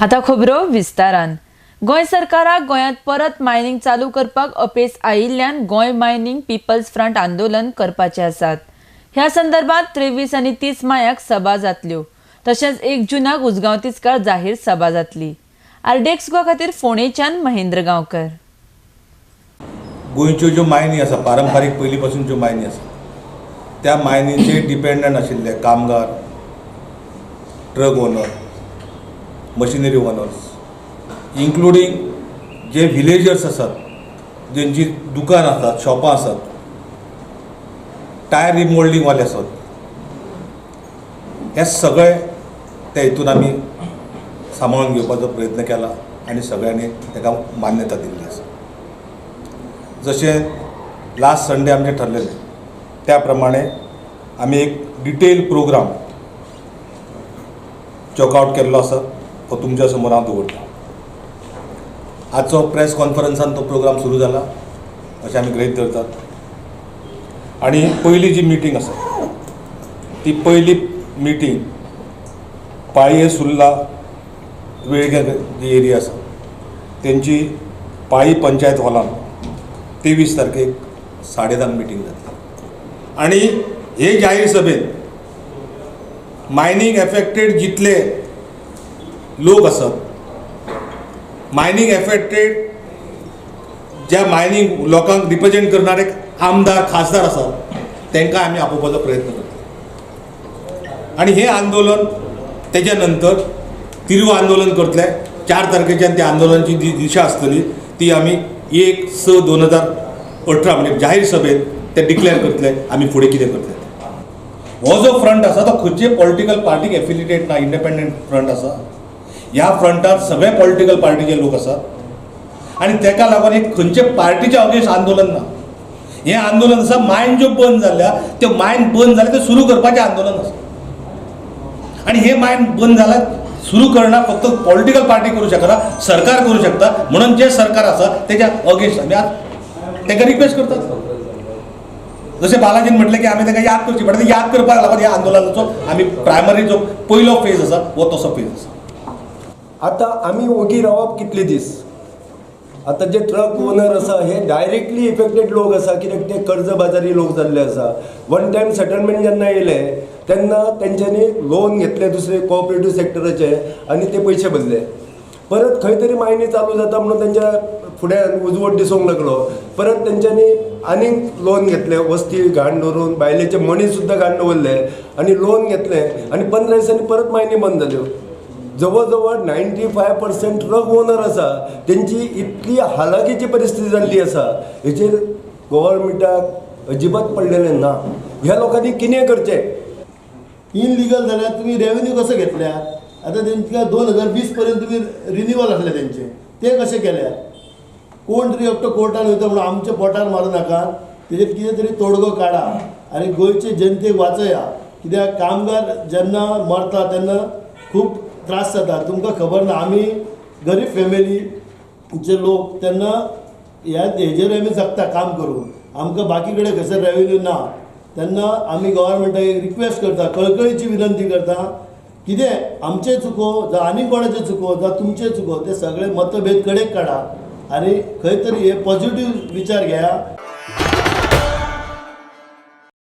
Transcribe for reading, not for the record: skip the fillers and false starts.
आतां खबरो विस्तारान. गोंय सरकाराक गोंयांत परत मायनिंग चालू करपाक अपेस आयिल्ल्यान गोंय मायनिंग पिपल्स फ्रंट आंदोलन करपाचे आसात. ह्या संदर्भात 23 आनी 30 मायाक सभा जातल्यो, तशेंच 1 जूनाक उजगांव तिस्कार जाहीर सभा जातली. आरडीएक्स गोवा खातीर फोंडेच्यान महेंद्र गांवकर. गोंयच्यो ज्यो मायनी आसा, पारंपारीक पयलीं पासून ज्यो मायनी आसा, त्या मायनीचेर डिपेंडंट आशिल्ले कामगार, truck owner, machinery owners, including जे विलेजर्स आसात, जेंची दुकान आसात, शॉपां आसात, टायर रिमोल्डिंगवाले आसात, हे सगळे त्या हितून आमी सांबाळून घेवपाचो प्रयत्न केला आनी सगळ्यांनी ताका मान्यता दिल्ली आसा. जशें लास्ट संडे आमचें ठरलेलें त्या प्रमाणे आमी एक डिटेल प्रोग्राम चॉकआवट केल्लो आसा, तो तुमच्या समोर हांव दवरतां. आजचो प्रेस कॉन्फरन्सान तो प्रोग्राम सुरू जाला अशें आमी गृहीत धरतात. आनी पयली जी मिटींग आसा ती पयली मिटींग पाळये सुर्ला वेळगें जी एरिया आसा तेंची पाळी पंचायत हॉलान 23 तारखेक 10:30 मिटींग जातली. आनी हे जाहीर सभेत मायनींग एफेक्टेड जितले लोक आसात, मायनींग एफेक्टेड ज्या मायनींग लोकांक रिप्रेजेंट करणारे आमदार, खासदार आसात, तांकां आमी आपोवपाचो प्रयत्न करता. आनी हें आंदोलन तेच्या नंतर तिरव आंदोलन करतले. 4 तारखेच्यान त्या आंदोलनाची जी दिशा आसतली ती आमी 1/6/2018 म्हणजे जाहीर सभेत ते डिक्लेअर करतले आमी फुडें कितें करतले. हो जो फ्रंट आसा तो खंयचे पॉलिटिकल पार्टीक एफिलिएटेड ना, इंडिपेंडंट फ्रंट आसा. ह्या फ्रंटार सगळे पॉलिटिकल पार्टीचे लोक आसात आनी ताका लागून एक खंयचे पार्टीच्या अगेन्स्ट आंदोलन ना. हें आंदोलन आसा मायन ज्यो बंद जाल्या त्यो मायन बंद जाल्या त्यो सुरू करपाचें आंदोलन आसा. आनी हें मायन बंद जाल्यार सुरू करना फक्त पॉलिटिकल पार्टी करूं शकना, सरकार करूं शकता. म्हणून जें सरकार आसा तेच्या अगेन्स्ट आमी आज तांकां रिक्वेस्ट करतात. जशें बालाजीन म्हटलें की आमी तांकां याद करची पडटा, याद करपाक लागून ह्या आंदोलनाचो आमी प्रायमरी जो पयलो फेज आसा हो तसो फेज आसा. आतां आमी ओगी रावप कितले दीस? आतां जे ट्रक ओनर आसा हे डायरेक्टली इफेक्टेड लोक आसा, कित्याक ते कर्ज बाजारी लोक जाल्ले आसा. वन टायम सेटलमेंट जेन्ना येयलें तेन्ना तेंच्यांनी लोन घेतले दुसरे कोऑपरेटीव सेक्टराचे आनी ते पयशे भरले. परत खंय तरी मायनी चालू जाता म्हणून तेंच्या फुड्यान उजवड दिसूंक लागलो. परत तेंच्यांनी आनीक लोन घेतले, वस्ती घाण दवरून बायलेचे मणी सुद्दां घाण दवरले आनी लोन घेतले आनी 15 दिसांनी परत मायनी बंद जाल्यो. जवळ जवळ 95% ट्रक ओनर आसा तेंची इतली हालाकीची परिस्थिती जाल्ली आसा. हेचेर गव्हर्मेंटाक अजिबात पडलेलें ना. ह्या लोकांनी कितें करचें? इनलिगल जाल्यार तुमी रेवेन्यू कसो घेतल्या? आतां तेंकां 2020 पर्यंत तुमी रिन्युअल आसलें तेंचें, तें कशें केल्या? कोण तरी एकटो कोर्टान वयता म्हणून आमच्या पोटार मारूं नाका. तेजेर कितें तरी तोडगो काडा आनी गोंयचे जनतेक वाचया. कित्याक कामगार जेन्ना मरता तेन्ना खूब त्रास जाता. तुमकां खबर ना, आमी गरीब फॅमिलीचे लोक, तेन्ना ह्या हेजेर आमी जगता काम करून. आमकां बाकी कडेन खंयसर रेवेन्यू ना. तेन्ना आमी गव्हर्मेंटाक एक रिक्वेस्ट करता, कळकळीची विनंती करता, कितें आमचें चुको जावं आनी कोणाचें चुको जावं तुमचें चुको, ते सगळे मतभेद कडेक काडा आनी खंय तरी हे पॉझिटीव विचार घेया.